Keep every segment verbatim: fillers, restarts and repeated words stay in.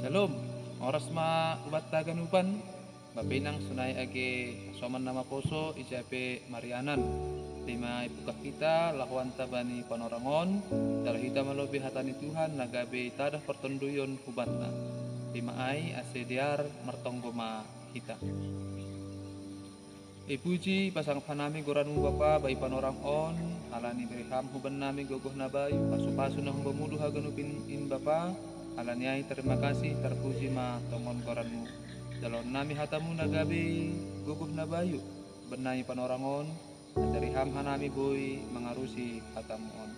Shalom. Oras ma ubat ta ganupan. Bapa inang sonai age soman nama poso ijape marianan. Lima ipukah kita lahuan tabani panorangon. Jala hita malobi hata ni Tuhan na gabe tadah pertonduyon hubanta. Lima ai ase dear martonggo ma hita. Ipuji pasangap hanami goranmu Bapa bai panorang on, halani bereham huban nami gogoh na bayu, pasu-pasu na humbamulu haganup in, in Bapa, halani ai terima kasih, terpuji ma tongon goranmu. Jaloon nami hatamu na gabe gogoh na bayu, huban nami panorang on, ajari ham hanami boi mangarusi hatamu on.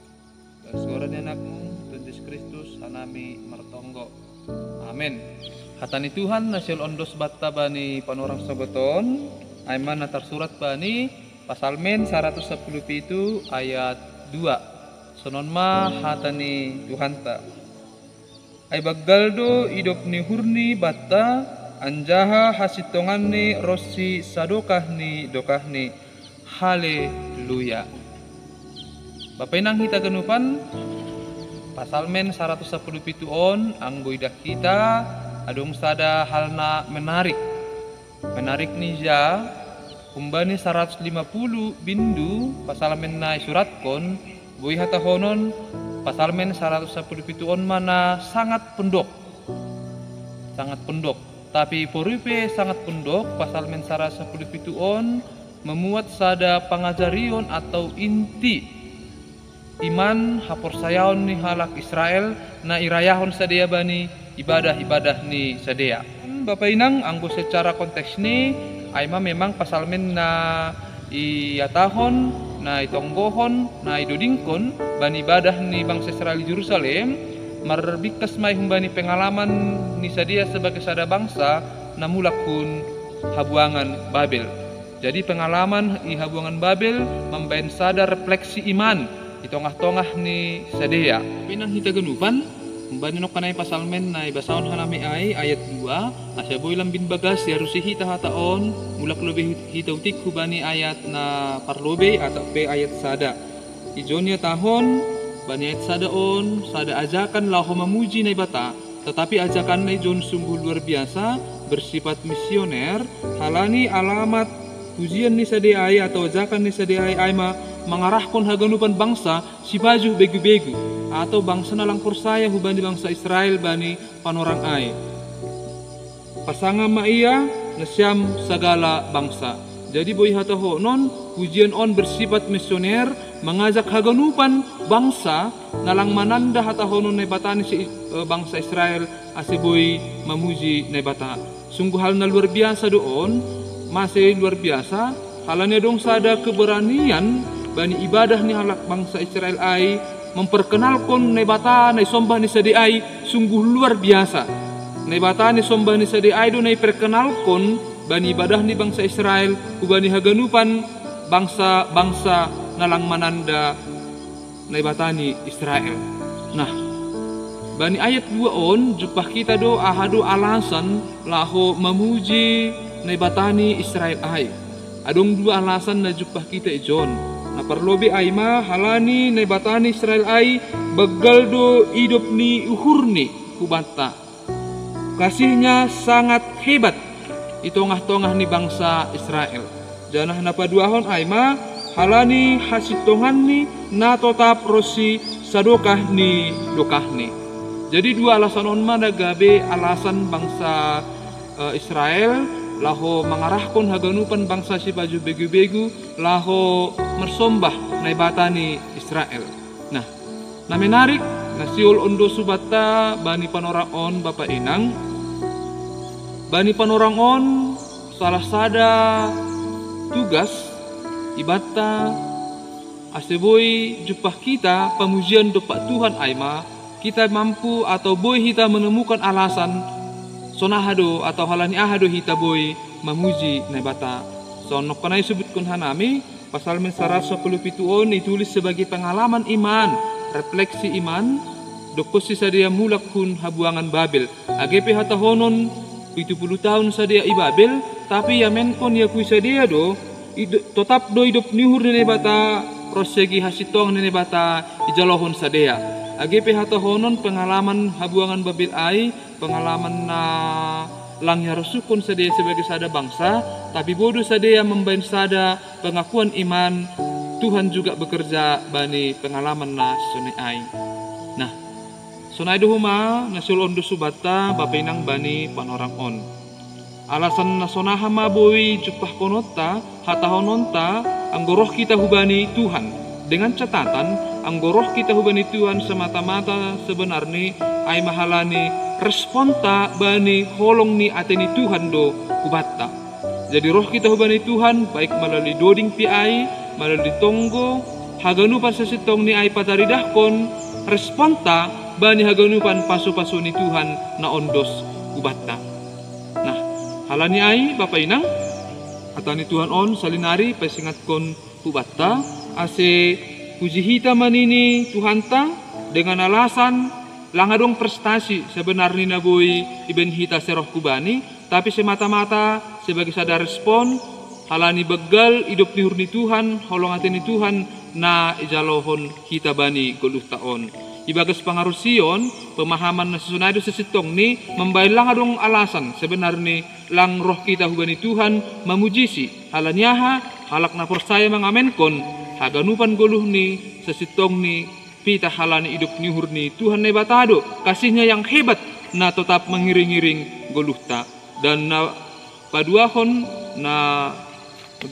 Bagas goran ni anakmu, Tuhan Yesus Kristus, hanami martonggo. Amen. Hata ni Tuhan na siol ondos batta bani panorang sabaton, ai ma na tarsurat bani Pasalmen saratus sapuluh pitu ayat dua. Sonon ma hata ni Tuhanta. Ai banggal do idop ni uhurni batta, anjaha hasintonganni ronsi sadokah ni dokahni. Haleluya. Bapa inang hita ganupan, Pasalmen saratus sapuluh pitu on anggo idah hita, adong sada hal na menarik. Menarik ni ja, humbani saratus lima puluh bindu Pasalmen na isuratkon, boi hatahonon Pasalmen saratus sapuluh pitu on ma na sangat pondok. Sangat pondok. Tapi porui pe sangat pondok, Pasalmen saratus sapuluh pitu on memuat sada pangajarion atau inti iman haporsayaon ni halak Israel na irayahon sadea bani ibadah-ibadah ni sadea. Bapa inang, anggo secara konteks ni, ai ma memang Pasalmen na iatahon, na itonggohon, na idodingkon bani ibadah ni bangsa Israel i Jerusalem, marbingkas ma i humbani pengalaman ni sadea sebagai sada bangsa na mulak hun habuangan Babel. Jadi pengalaman i habuangan Babel mambaen sada refleksi iman i tongah-tongah ni sadea. Bapa inang hita ganupan, humbani nongkan ai Pasalmen na ibasahon hanami ai ayat dua, asa boi lambin bagas iarusi hita hata on, mulak lobi hita utik hubani ayat na parlobei atau pe ayat sada. Ijon iatahon bani ayat sada on sada ajakan laho mamuji Naibata, tetapi ajakanna ijon sungguh luar biasa, bersifat misioner, halani alamat pujian ni sadea ai atau ajakan ni sadea ai, ai ma mangarahkon haganupan bangsa sipajuh begu-begu, atau bangsa na lang porsaya hubani bangsa Israel bani panorang ai. Pasanga ma ia nasiam sagala bangsa. Jadi boi hatahonon, pujian on bersifat misioner, mangajak haganupan bangsa na lang mananda hatahonon Naibata ni si, eh, bangsa Israel ase boi mamuji Naibata. Sungguh hal na luar biasa do on. Mase luar biasa? Halani adong sada keberanian bani ibadah ni halak bangsa Israel ai memperkenalkon Naibata na isombah ni sadea ai sungguh luar biasa. Naibata na isombah ni sadea ai do na iperkenalkon bani ibadah ni bangsa Israel hubani haganupan bangsa-bangsa na lang mananda Naibata ni Israel. Nah, bani ayat dua on jumpah hita do aha do alasan laho mamuji Naibata ni Israel ai. Adong dua alasan na jumpah hita ijon. Na parlobei ai ma halani Naibata ni Israel ai banggal do idop ni uhurni hubanta. Kasihnya sangat hebat i tongah-tongah ni bangsa Israel. Janah na paduahon ai ma halani hasintonganni na totap ronsi sadokah ni dokahni. Jadi dua alasan on ma na gabe alasan bangsa, eh, Israel laho mangarahkon haganupan bangsa sipajuh begu-begu laho marsombah Naibata ni Israel. Nah, na menarik na siol ondos hubanta bani panorang on, bapa inang. Bani panorang on salah sada tugas ibanta ase boi jumpah hita pamujian dompak Tuhan ai ma hita mampu atau boi hita menemukan alasan sonaha do atau halani aha do hita boi mamuji Naibata. Songon nongkan ai subutkon hanami, Pasalmen saratus sapuluh pitu on itulis sebagai pengalaman iman, refleksi iman, dokkon si sadea mulak hun habuangan Babel. Age pe hatahonon pitu puluh tahun sadea i Babel, tapi iamenkon iakui sadea do, ido-, totap do idop ni uhur ni Naibata, ronsi age hasintongan ni Naibata ijalohon sadea. Age pe hatahonon pengalaman habuangan Babel ai, pengalaman na lang iharosuhkon sidea sebagai sada bangsa, tapi bodo sidea mambahen sada pengakuan iman, Tuhan juga bekerja bani pengalaman na sonai ai. Nah, sonai do homa na sihol ondos hubanta bapa inang bani panorang on. Alasan na sonaha ma boi jumpahkononta, hatahononta, anggo roh hita hubani Tuhan. Dengan catatan, anggo roh hita hubani Tuhan semata-mata sebenarni ai ma halani responta bani holong ni ate ni Tuhan do hubanta. Jadi roh hita hubani Tuhan, baik melalui doding pe ai, melalui tonggo, haganupan sasintongni ai pataridahkon responta bani haganupan pasu-pasu ni Tuhan na ondos hubanta. Nah, halani ai, bapa inang, hata ni Tuhan on salinari pasingatkon hubanta, ase puji hita ma nini Tuhanta dengan alasan lang adong prestasi sebenarni na boi ibahen hita seroh hubani, tapi semata-mata sebagai sada respon halani banggal idop ni uhur ni Tuhan, holong ate ni Tuhan na ijalohon hita bani goluhta on. Ibagas pangarusion, pemahaman na sisonai do sasintongni mambahen lang adong alasan sebenarni lang roh hita hubani Tuhan mamujisi, halani aha? Halak na porsaya mangamenkon haganupan goluhni sasintongni pitah halani idop ni uhur ni Tuhan Naibata do, kasih-Nya yang hebat na totap mangiring-iring goluhta. Dan na paduahon na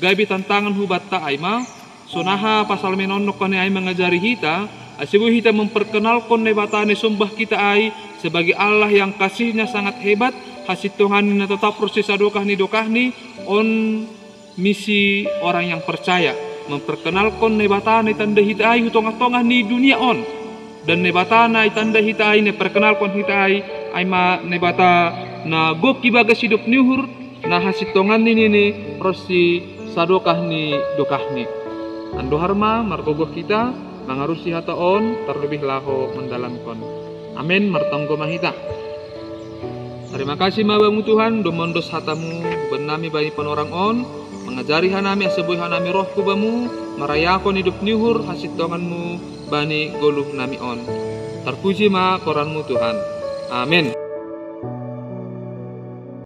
gabe tantangan hubanta ai ma, sonaha Psalmen on nongkan ni ai mangajari hita, ase boi hita memperkenalkon Naibata na isombah hita ai sebagai Allah yang kasih-Nya sangat hebat, hasintonganni na totap ronsi sadokah ni dokahni, on misi orang yang percaya, memperkenalkon Naibata na itanda hita ai hu tongah-tongah ni dunia on. Dan Naibata na itanda hita ai, na iperkenalkon hita ai, ai ma Naibata na gok ibagas idop ni uhur, na hasintonganni nini ronsi sadokah ni dokahni. Andohar ma margogoh hita mangarusi hata on, tarlebih laho mandalankon. Amen. Martonggo ma hita. Tarima kasih ma Bamu Tuhan, domma ondos hatamu hubannami bani panorang on, mangajari hanami ase boi hanami roh hu Bamu, marayakon idop ni uhur hasintonganmu bani goluhnami on. Tarpuji ma goranmu Tuhan. Amen.